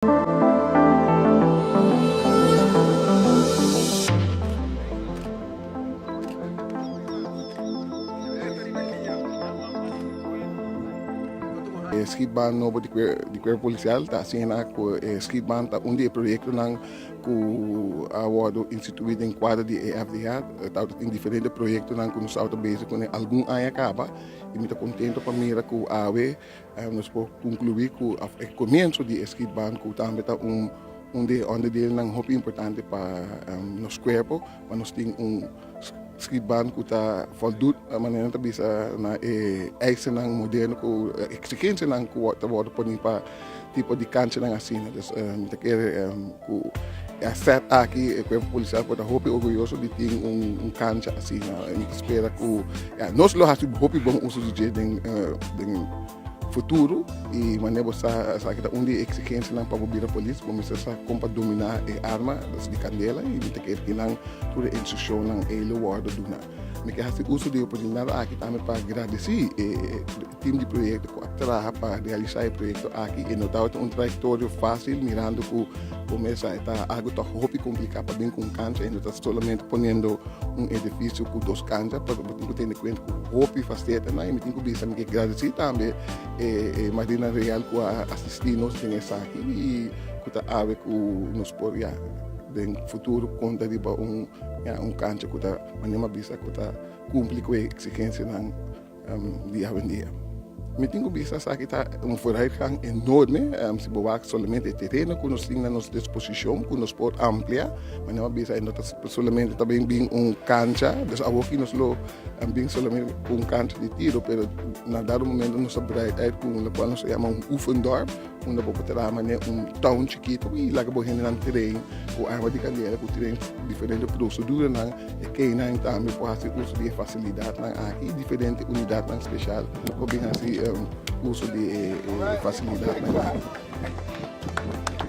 E schietbaan nobo di Cuerpo Policial ta asina cu e schietbaan ta un di e proyectonan cu a wordo institui den cuadro di e FDA. Tabata tin diferente proyectonan cu nos tabata bezig cune algun aña caba y mi ta contento pa mira cu awe Nos por conclui cu e comienzo di e schietbaan cu tambe ta un un di e onderdeelnan hopi importante pa nos cuerpo, pa nos tin un schietbaan cu ta voldoet manera nan ta bisa na e eisennan moderno cu exigencianan cu ta wordo poni pa tipo di canchanan asina. Dus mi ta kere cu e set aki e cuerpo policial por ta hopi orguyoso di tin un cancha asina. Mi ta spera cu nos lo haci hopi bon uso di dje den den futuro y manera bo sa esaki ta un di e exigencianan pa bo bira polis, bo mester sa con pa domina e arma di candela y mi ta kere kinan tur e instruccionnan ey lo wordo duna. Mi ke hasi uso di e oportunidad aki tambe pa gradeci e team di proyecto cu a traha pa realisa e proyecto aki. E no tabata un trayectorio facil mirando cu bo mesa e ta algo ta hopi complica pa bin cu un cancha e no ta solamente poniendo un edificio cu dos cancha pero bo tin cu tene cuenta cu hopi facetanan y mi tin cu bisa mi ke gradeci tambe e Marina Real cu a asisti nos den esaki y cu ta awe cu nos por ya den futuro conta riba un un cancha cu ta Manera mi a bisa ku ta kumpli ku e eksigensianan di awendia. Mi tin ku bisa esaki ta un vooruitgang enorme si bo wak solamente e tereno ku nos tin na nos disposishon ku nos por amplia. Manera mi a bisa e no ta solamente ta bin bin un kancha, dus awoki nos lo bin solamente ku un kancha di tiro pero na dado momento nos ta breid uit ku lokual nos ta yama un oefendorp. Unda bo por traha manera un town chikito y laga bo hendenan train cu arma di candela cu train diferente proceduranan. E keinan tambe por haci uso di e facilidadnan aki y diferente unidadnan special por bin haci uso di e facilidadnan aki.